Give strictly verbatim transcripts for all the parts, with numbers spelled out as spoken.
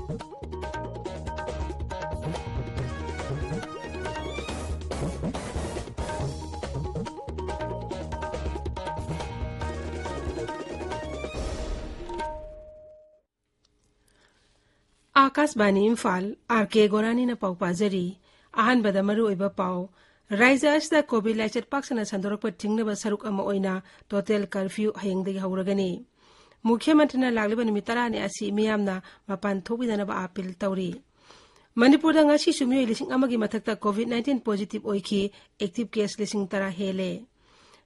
ꯑꯥꯀꯥꯁꯕꯥꯅꯤ Imphal, R ꯀꯦ ꯒꯣꯔꯥꯅꯤꯅ ꯄꯥꯎ ꯄꯥꯖꯔꯤ꯫ ꯑꯍꯥꯟꯕꯗ ꯃꯔꯨꯑꯣꯏꯕ ꯄꯥꯎ꯫ ꯔꯥꯏꯖ꯭ꯌ ꯑꯁꯤꯗ ꯀꯣꯚꯤꯗ ꯂꯥꯏꯆꯠ ꯄꯥꯛ ꯁꯟꯅ ꯁꯟꯗꯣꯔꯛꯄ ꯊꯤꯡꯅꯕ ꯁꯔꯨꯛ ꯑꯃ ꯑꯣꯏꯅ ꯇꯣꯇꯦꯜ ꯀꯔꯐ꯭ꯌꯨ ꯍꯌꯦꯡꯗꯒꯤ ꯍꯧꯔꯒꯅꯤ꯫ ꯃꯨꯈ꯭ꯌ ꯃꯟꯇ꯭ꯔꯤꯅ ꯂꯥꯛꯂꯤꯕ ꯅꯨꯃꯤꯠ ꯇꯔꯥꯅꯤ ꯑꯁꯤ ꯃꯤꯌꯥꯝꯅ ꯃꯄꯥꯟ ꯊꯣꯛꯄꯤꯗꯅꯕ ꯑꯥꯄꯤꯜ ꯇꯧꯔꯤ꯫ ꯃꯅꯤꯄꯨꯔꯗ ꯉꯁꯤꯁꯨ ꯃꯤꯑꯣꯏ ꯂꯤꯁꯤꯡ ꯑꯃꯒꯤ ꯃꯊꯛꯇ ꯀꯣꯚꯤꯗ ꯅꯥꯏꯟꯇꯤꯟ ꯄꯣꯖꯤꯇꯤꯚ ꯑꯣꯏꯈꯤ, ꯑꯦꯛꯇꯤꯚ ꯀꯦꯁ ꯂꯤꯁꯤꯡ ꯇꯔꯥ ꯍꯦꯜꯂꯦ꯫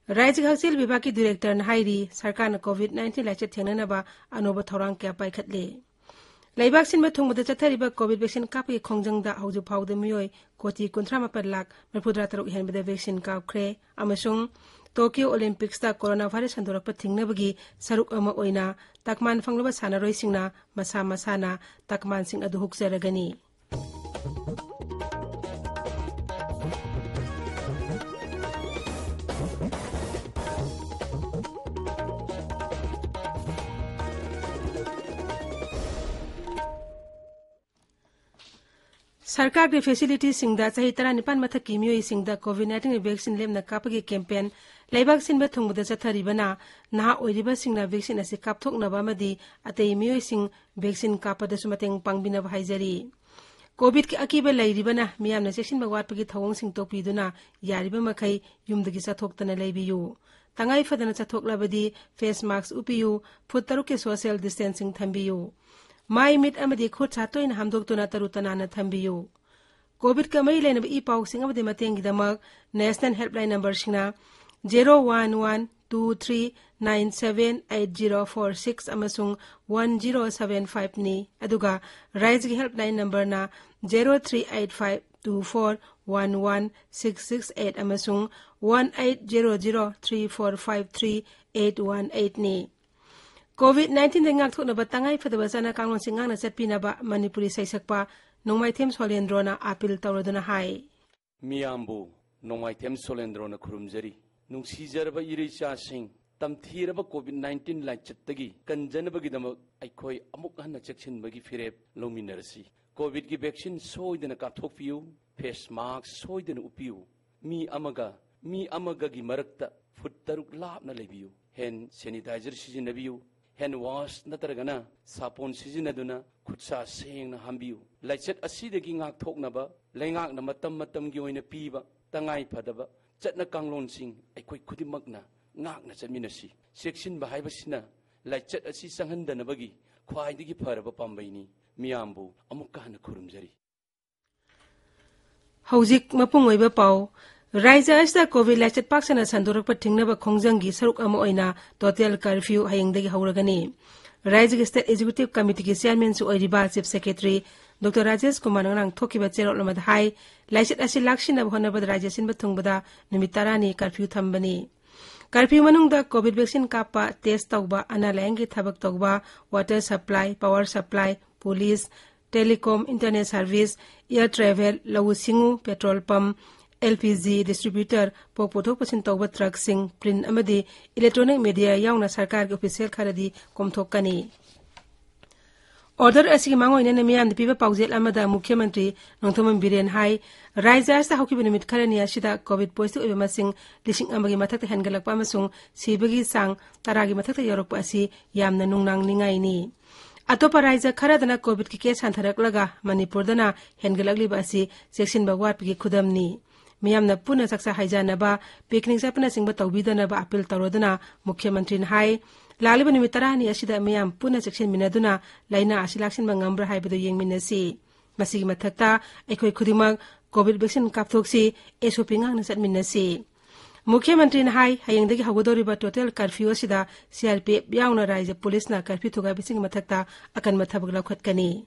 ꯔꯥꯏꯖ꯭ꯌꯒꯤ ꯍꯛꯁꯦꯜ ꯕꯤꯚꯥꯒꯀꯤ ꯗꯤꯔꯦꯛꯇꯔꯅ ꯍꯥꯏꯔꯤ, ꯁꯔꯀꯥꯔꯅ ꯀꯣꯚꯤꯗ ꯅꯥꯏꯟꯇꯤꯟ ꯂꯥꯏꯆꯠ ꯊꯦꯡꯅꯅꯕ ꯑꯅꯧꯕ ꯊꯧꯔꯥꯡ ꯀꯌꯥ ꯄꯥꯏꯈꯠꯂꯦ꯫ ꯂꯩꯕꯥꯛ ꯁꯤꯟꯕ ꯊꯨꯡꯕꯗ ꯆꯠꯊꯔꯤꯕ ꯀꯣꯚꯤꯗ ꯚꯦꯛꯁꯤꯟ ꯀꯥꯞꯄꯒꯤ ꯈꯣꯡꯖꯪꯗ ꯍꯧꯖꯤꯛ ꯐꯥꯎꯕꯗ ꯃꯤꯑꯣꯏ ꯀꯣꯇꯤ ꯀꯨꯟꯊ꯭ꯔꯥ ꯃꯥꯄꯟ ꯂꯥꯈ ꯃꯔꯤꯐꯨꯇꯔꯥ ꯇꯔꯨꯛ ꯍꯦꯟꯕꯗ ꯚꯦꯛꯁꯤꯟ ꯀꯥꯞꯈ꯭ꯔꯦ ꯑꯃꯁꯨꯡ ꯇꯣꯀꯤꯌꯣ ꯑꯣꯂꯤꯝꯄꯤꯛꯁꯇ ꯀꯣꯔꯣꯅꯥ ꯚꯥꯏꯔꯁ ꯁꯟꯗꯣꯔꯛꯄ ꯊꯤꯡꯅꯕꯒꯤ ꯁꯔꯨꯛ ꯑꯃ ꯑꯣꯏꯅ ꯇꯛꯃꯥꯟ ꯐꯪꯂꯕ ꯁꯥꯟꯅꯔꯣꯏꯁꯤꯡꯅ ꯃꯁꯥ ꯃꯁꯥꯅ ꯇꯛꯃꯥꯟꯁꯤꯡ ꯑꯗꯨ ꯍꯨꯛꯆꯔꯒꯅꯤ꯫ ꯁꯔꯀꯥꯔꯒꯤ ꯐꯦꯁꯤꯂꯤꯇꯤꯁꯤꯡꯗ ꯆꯍꯤ ꯇꯔꯥꯅꯤꯄꯥꯟ ꯃꯊꯛꯀꯤ ꯃꯤꯑꯣꯏꯁꯤꯡꯗ ꯀꯣꯚꯤꯗ ꯅꯥꯏꯟꯇꯤꯟꯒꯤ ꯚꯦꯛꯁꯤꯟ ꯂꯦꯝꯅ ꯀꯥꯞꯄꯒꯤ ꯀꯦꯝꯄꯦꯟ ꯂꯩꯕꯥꯛ ꯁꯤꯟꯕ ꯊꯨꯡꯕꯗ ꯆꯠꯊꯔꯤꯕꯅ ꯅꯍꯥ ꯑꯣꯏꯔꯤꯕꯁꯤꯡꯅ ꯚꯦꯛꯁꯤꯟ ꯑꯁꯤ ꯀꯥꯞꯊꯣꯛꯅꯕ ꯑꯃꯗꯤ ꯑꯇꯩ ꯃꯤꯑꯣꯏꯁꯤꯡ ꯚꯦꯛꯁꯤꯟ ꯀꯥꯞꯄꯗꯁꯨ ꯃꯇꯦꯡ ꯄꯥꯡꯕꯤꯅꯕ ꯍꯥꯏꯖꯔꯤ꯫ ꯀꯣꯚꯤꯗꯀꯤ ꯑꯀꯤꯕ ꯂꯩꯔꯤꯕꯅ ꯃꯤꯌꯥꯝꯅ ꯆꯦꯛꯁꯤꯟꯕ ꯋꯥꯠꯄꯒꯤ ꯊꯧꯑꯣꯡꯁꯤꯡ ꯇꯣꯛꯄꯤꯗꯨꯅ ꯌꯥꯔꯤꯕ ꯃꯈꯩ ꯌꯨꯝꯗꯒꯤ ꯆꯠꯊꯣꯛꯇꯅ ꯂꯩꯕꯤꯌꯨ꯫ ꯇꯉꯥꯏ ꯐꯗꯅ ꯆꯠꯊꯣꯛꯂꯕꯗꯤ ꯐꯦꯁ ꯃꯥꯁ꯭ꯛ ꯎꯞꯄꯤꯌꯨ, ꯐꯨꯠ ꯇꯔꯨꯛꯀꯤ ꯁꯣꯁꯤꯌꯦꯜ ꯗꯤꯁꯇꯦꯟꯁꯤꯡ ꯊꯝꯕꯤꯌꯨ꯫ ꯃꯥꯏ, ꯃꯤꯠ ꯑꯃꯗꯤ ꯈꯨꯠ ꯁꯥ ꯇꯣꯏꯅ ꯍꯥꯝꯗꯣꯛꯇꯨꯅ ꯇꯔꯨ ꯇꯅꯥꯟꯅ ꯊꯝꯕꯤꯌꯨ꯫ ꯀꯣꯚꯤꯗꯀ ꯃꯔꯤ ꯂꯩꯅꯕ ꯏ ꯄꯥꯎꯁꯤꯡ ꯑꯃꯗꯤ ꯃꯇꯦꯡꯒꯤꯗꯃꯛ ꯅꯦꯁꯅꯦꯜ ꯍꯦꯜꯞꯂꯥꯏꯟ ꯅꯝꯕꯔꯁꯤꯡꯅ zero one one two three nine seven eight zero four six ꯑꯃꯁꯨꯡ ꯋꯥꯟ ꯖꯤꯔꯣ ꯁꯚꯦꯟ ꯐꯥꯏꯚꯅꯤ, ꯑꯗꯨꯒ ꯔꯥꯏꯖ꯭ꯌꯒꯤ ꯍꯦꯜꯞꯂꯥꯏꯟ ꯅꯝꯕꯔꯅ zero three eight five two four one one six six eight ꯑꯃꯁꯨꯡ one eight zero zero three four five three eight one ꯑꯩꯠꯅꯤ꯫ Covid ꯅꯥꯏꯟꯇꯤꯟꯗꯒꯤ ꯉꯥꯛꯊꯣꯛꯅꯕ ꯇꯉꯥꯏ ꯐꯗꯕ ꯆꯠꯅ ꯀꯥꯡꯂꯣꯟꯁꯤꯡ ꯉꯥꯛꯅ ꯆꯠꯄꯤꯅꯕ ꯃꯅꯤꯄꯨꯔꯤ ꯁꯩꯁꯛꯄ ꯅꯣꯡꯃꯥꯏꯊꯦꯝ ꯁꯣꯂꯦꯟꯗ꯭ꯔꯣꯅ ꯑꯥꯄꯤꯜ ꯇꯧꯔꯗꯨꯅ ꯍꯥꯏ꯫ ꯃꯤꯌꯥꯝꯕꯨ ꯅꯣꯡꯃꯥꯏꯊꯦꯝ ꯁꯣꯂꯦꯟꯗ꯭ꯔꯣꯅ ꯈꯨꯔꯨꯝꯖꯔꯤ꯫ ꯅꯨꯡꯁꯤꯖꯔꯕ ꯏꯔꯩꯆꯥꯁꯤꯡ, ꯇꯝꯊꯤꯔꯕ ꯀꯣꯚꯤꯗ ꯅꯥꯏꯟꯇꯤꯟ ꯂꯥꯏꯆꯠꯇꯒꯤ ꯀꯟꯖꯅꯕꯒꯤꯗꯃꯛ ꯑꯩꯈꯣꯏ ꯑꯃꯨꯛ ꯍꯟꯅ ꯆꯦꯛꯁꯤꯟꯕꯒꯤ ꯐꯤꯔꯦꯞ ꯂꯧꯃꯤꯟꯅꯔꯁꯤ꯫ ꯀꯣꯚꯤꯗꯀꯤ ꯚꯦꯛꯁꯤꯟ ꯁꯣꯏꯗꯅ ꯀꯥꯞꯊꯣꯛꯄꯤꯌꯨ, ꯐꯦꯁ ꯃꯥꯁꯛ ꯁꯣꯏꯗꯅ ꯎꯞꯄꯤꯌꯨ, ꯃꯤ ꯑꯃꯒ ꯃꯤ ꯑꯃꯒꯒꯤ ꯃꯔꯛꯇ ꯐꯨꯠ ꯇꯔꯨꯛ ꯂꯥꯞꯅ ꯂꯩꯕꯤꯌꯨ꯫ ꯍꯦꯟ ꯁꯦꯅꯤꯇꯥꯏꯖꯔ ꯁꯤꯖꯤꯟꯅꯕꯤꯌꯨ꯫ ꯍꯦꯟ ꯋꯥꯁ ꯅꯠꯇ꯭ꯔꯒꯅ ꯁꯥꯄꯣꯟ ꯁꯤꯖꯤꯟꯅꯗꯨꯅ ꯈꯨꯠꯁꯥ ꯁꯦꯡꯅ ꯍꯥꯝꯕꯤꯌꯨ꯫ ꯂꯥꯏꯆꯠ ꯑꯁꯤꯗꯒꯤ ꯉꯥꯛꯊꯣꯛꯅꯕ ꯂꯩꯉꯥꯛꯅ ꯃꯇꯝ ꯃꯇꯝꯒꯤ ꯑꯣꯏꯅ ꯄꯤꯕ ꯇꯉꯥꯏ ꯐꯗꯕ ꯆꯠꯅ ꯀꯥꯡꯂꯣꯟꯁꯤꯡ ꯑꯩꯈꯣꯏ ꯈꯨꯗꯤꯡꯃꯛꯅ ꯉꯥꯛꯅ ꯆꯠꯃꯤꯟꯅꯁꯤ꯫ ꯆꯦꯛꯁꯤꯟꯕ ꯍꯥꯏꯕꯁꯤꯅ ꯂꯥꯏꯆꯠ ꯑꯁꯤ ꯆꯪꯍꯟꯗꯅꯕꯒꯤ ꯈ꯭ꯋꯥꯏꯗꯒꯤ ꯐꯔꯕ ꯄꯥꯝꯕꯩꯅꯤ꯫ ꯃꯤꯌꯥꯝꯕꯨ ꯑꯃꯨꯛꯀ ꯍꯟꯅ ꯈꯨꯔꯨꯝꯖꯔꯤ꯫ ꯍꯧꯖꯤꯛ ꯃꯄꯨꯡ ꯑꯣꯏꯕ ꯄꯥꯎ꯫ ꯔꯥꯏꯖ꯭ꯌ ꯑꯁꯤꯗ ꯀꯣꯚꯤꯗ ꯂꯥꯏꯆꯠ ꯄꯥꯛ ꯁꯟꯅ ꯁꯟꯗꯣꯔꯛꯄ ꯊꯤꯡꯅꯕ ꯈꯣꯡꯖꯪꯒꯤ ꯁꯔꯨꯛ ꯑꯃ ꯑꯣꯏꯅ ꯇꯣꯇꯦꯜ ꯀꯔꯐ꯭ꯌꯨ ꯍꯌꯦꯡꯗꯒꯤ ꯍꯧꯔꯒꯅꯤ꯫ ꯔꯥꯏꯖ꯭ꯌꯒꯤ ꯁ꯭ꯇꯦꯠ ꯑꯦꯛꯖꯤꯀ꯭ꯌꯨꯇꯤꯚ ꯀꯃꯤꯇꯤꯒꯤ ꯆꯤꯌꯥꯔꯃꯦꯟꯁꯨ ꯑꯣꯏꯔꯤꯕ ꯆꯤꯐ ꯁꯦꯀ꯭ꯔꯦꯇꯔꯤ ꯗꯣꯛꯇꯔ ꯔꯥꯖꯦꯁ ꯀꯨꯃꯥꯔꯅ ꯉꯔꯥꯡ ꯊꯣꯛꯈꯤꯕ ꯆꯦꯔꯣꯜ ꯑꯃꯗ ꯍꯥꯏ, ꯂꯥꯏꯆꯠ ꯑꯁꯤ ꯂꯥꯛꯁꯤꯟꯅꯕ ꯍꯣꯠꯅꯕꯗ ꯔꯥꯏꯖ꯭ꯌ ꯁꯤꯟꯕ ꯊꯨꯡꯕꯗ ꯅꯨꯃꯤꯠ ꯇꯔꯥꯅꯤ ꯀꯔꯐ꯭ꯌꯨ ꯊꯝꯕꯅꯤ꯫ ꯀꯔꯐ꯭ꯌꯨ ꯃꯅꯨꯡꯗ ꯀꯣꯚꯤꯗ ꯚꯦꯛꯁꯤꯟ ꯀꯥꯞꯄ, ꯇꯦꯁ ꯇꯧꯕ, ꯑꯅꯥ ꯂꯥꯌꯦꯡꯒꯤ ꯊꯕꯛ ꯇꯧꯕ, water supply, power supply, police, telecom, internet service, air travel, ꯂꯧꯎ ꯁꯤꯡꯎ, petrol pump, L P G distributor, ꯄꯣꯠ ꯄꯨꯊꯣꯛ ꯄꯨꯁꯤꯟ ꯇꯧꯕ ꯇ꯭ꯔꯛꯁꯤꯡ, ꯄ꯭ꯔꯤꯟꯠ ꯑꯃꯗꯤ ꯏꯂꯦꯛꯇ꯭ꯔꯣꯅꯤꯛ ꯃꯦꯗꯤꯌꯥ ꯌꯥꯎꯅ ꯁꯔꯀꯥꯔꯒꯤ ꯑꯣꯐꯤꯁꯤꯌꯦꯜ ꯈꯔꯗꯤ ꯀꯣꯝꯊꯣꯛꯀꯅꯤ꯫ ꯑꯣꯔꯗꯔ ꯑꯁꯤꯒꯤ ꯃꯥꯡꯑꯣꯏꯅꯅ ꯃꯤꯌꯥꯝꯗ ꯄꯤꯕ ꯄꯥꯎꯖꯦꯜ ꯑꯃꯗ ꯃꯨꯈ꯭ꯌ ꯃꯟꯇ꯭ꯔꯤ ꯅꯣꯡꯊꯣꯝꯕꯝ ꯕꯤꯔꯦꯟ ꯍꯥꯏ, ꯔꯥꯏꯖ꯭ꯌ ꯑꯁꯤꯗ ꯍꯧꯈꯤꯕ ꯅꯨꯃꯤꯠ ꯈꯔꯅꯤ ꯑꯁꯤꯗ ꯀꯣꯚꯤꯗ ꯄꯣꯖꯤꯇꯤꯚ ꯑꯣꯏꯕ ꯃꯁꯤꯡ ꯂꯤꯁꯤꯡ ꯑꯃꯒꯤ ꯃꯊꯛꯇ ꯍꯦꯟꯒꯠꯂꯛꯄ ꯑꯃꯁꯨꯡ ꯁꯤꯕꯒꯤ ꯆꯥꯡ ꯇꯔꯥꯒꯤ ꯃꯊꯛꯇ ꯌꯧꯔꯛꯄ ꯑꯁꯤ ꯌꯥꯝꯅ ꯅꯨꯡꯅꯥꯡꯅꯤꯡꯉꯥꯏꯅꯤ꯫ ꯑꯇꯣꯞꯄ ꯔꯥꯏꯖ꯭ꯌ ꯈꯔꯗꯅ ꯀꯣꯚꯤꯗꯀꯤ ꯀꯦꯁ ꯍꯟꯊꯔꯛꯂꯒ ꯃꯅꯤꯄꯨꯔꯗꯅ ꯍꯦꯟꯒꯠꯂꯛꯂꯤꯕ ꯑꯁꯤ ꯆꯦꯛꯁꯤꯟꯕ ꯋꯥꯠꯄꯒꯤ ꯈꯨꯗꯝꯅꯤ꯫ ꯃꯤꯌꯥꯝꯅ ꯄꯨꯟꯅ ꯆꯥꯛꯆꯥ ꯍꯩꯖꯥꯟꯅꯕ, ꯄꯤꯛꯅꯤꯛ ꯆꯠꯄꯅꯆꯤꯡꯕ ꯇꯧꯕꯤꯗꯅꯕ ꯑꯄꯤꯜ ꯇꯧꯔꯗꯨꯅ ꯃꯨꯈ꯭ꯌ ꯃꯟꯇ꯭ꯔꯤꯅ ꯍꯥꯏ, ꯂꯥꯛꯂꯤꯕ ꯅꯨꯃꯤꯠ ꯇꯔꯥꯅꯤ ꯑꯁꯤꯗ ꯃꯤꯌꯥꯝ ꯄꯨꯟꯅ ꯆꯦꯛꯁꯤꯟꯃꯤꯟꯅꯗꯨꯅ ꯂꯥꯏꯅꯥ ꯑꯁꯤ ꯂꯥꯛꯁꯤꯟꯕ ꯉꯝꯕ꯭ꯔꯥ ꯍꯥꯏꯕꯗꯨ ꯌꯦꯡꯃꯤꯟꯅꯁꯤ꯫ ꯃꯁꯤꯒꯤ ꯃꯊꯛꯇ ꯑꯩꯈꯣꯏ ꯈꯨꯗꯤꯡꯃꯛ ꯀꯣꯚꯤꯗ ꯚꯦꯛꯁꯤꯟ ꯀꯥꯞꯊꯣꯛꯁꯤ, ꯑꯦꯁ ꯑꯣ ꯄꯤ ꯉꯥꯛꯅ ꯆꯠꯃꯤꯟꯅꯁꯤ꯫ ꯃꯨꯈ꯭ꯌ ꯃꯟꯇ꯭ꯔꯤꯅ ꯍꯥꯏ, ꯍꯌꯦꯡꯗꯒꯤ ꯍꯧꯒꯗꯧꯔꯤꯕ ꯇꯣꯇꯦꯜ ꯀꯔꯐ꯭ꯌꯨ ꯑꯁꯤꯗ ꯁꯤ ꯑꯥꯔ ꯄꯤ ꯑꯦꯐ ꯌꯥꯎꯅ ꯔꯥꯏꯖ꯭ꯌ ꯄꯨꯂꯤꯁꯅ ꯀꯔꯐ꯭ꯌꯨ ꯊꯨꯒꯥꯏꯕꯁꯤꯡꯒꯤ ꯃꯊꯛꯇ ꯑꯀꯟꯕ ꯊꯕꯛ ꯂꯧꯈꯠꯀꯅꯤ꯫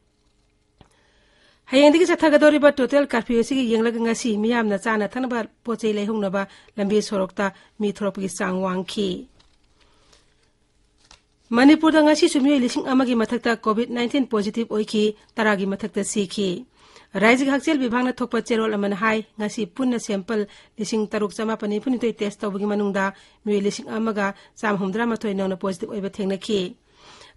ꯍꯌꯦꯡꯗꯒꯤ ꯆꯠꯊꯒꯗꯧꯔꯤꯕ ꯇꯣꯇꯦꯜ ꯀꯔꯐ꯭ꯌꯨ ꯑꯁꯤꯒꯤ ꯌꯦꯡꯂꯒ ꯉꯁꯤ ꯃꯤꯌꯥꯝꯅ ꯆꯥꯅ ꯊꯛꯅꯕ ꯄꯣꯠ ꯆꯩ ꯂꯩꯍꯧꯅꯕ ꯂꯝꯕꯤ ꯁꯣꯔꯣꯛꯇ ꯃꯤ ꯊꯣꯔꯛꯄꯒꯤ ꯆꯥꯡ ꯋꯥꯡꯈꯤ꯫ ꯃꯅꯤꯄꯨꯔꯗ ꯉꯁꯤꯁꯨ ꯃꯤꯑꯣꯏ ꯂꯤꯁꯤꯡ ꯑꯃꯒꯤ ꯃꯊꯛꯇ ꯀꯣꯚꯤꯗ ꯅꯥꯏꯟꯇꯤꯟ ꯄꯣꯖꯤꯇꯤꯚ ꯑꯣꯏꯈꯤ, ꯇꯔꯥꯒꯤ ꯃꯊꯛꯇ ꯁꯤꯈꯤ꯫ ꯔꯥꯏꯖ꯭ꯌꯒꯤ ꯍꯛꯁꯦꯜ ꯕꯤꯚꯥꯒꯅ ꯊꯣꯛꯄ ꯆꯦꯔꯣꯜ ꯑꯃꯅ ꯍꯥꯏ, ꯉꯁꯤ ꯄꯨꯟꯅ ꯁꯦꯝꯄꯜ ꯂꯤꯁꯤꯡ ꯇꯔꯨꯛ ꯆꯃꯥꯄꯟ ꯅꯤꯐꯨ ꯅꯤꯊꯣꯏ ꯇꯦꯁ ꯇꯧꯕꯒꯤ ꯃꯅꯨꯡꯗ ꯃꯤꯑꯣꯏ ꯂꯤꯁꯤꯡ ꯑꯃꯒ ꯆꯥꯝꯃ ꯍꯨꯝꯗ꯭ꯔꯥ ꯃꯥꯊꯣꯏ ꯅꯧꯅ ꯄꯣꯖꯤꯇꯤꯚ ꯑꯣꯏꯕ ꯊꯦꯡꯅꯈꯤ꯫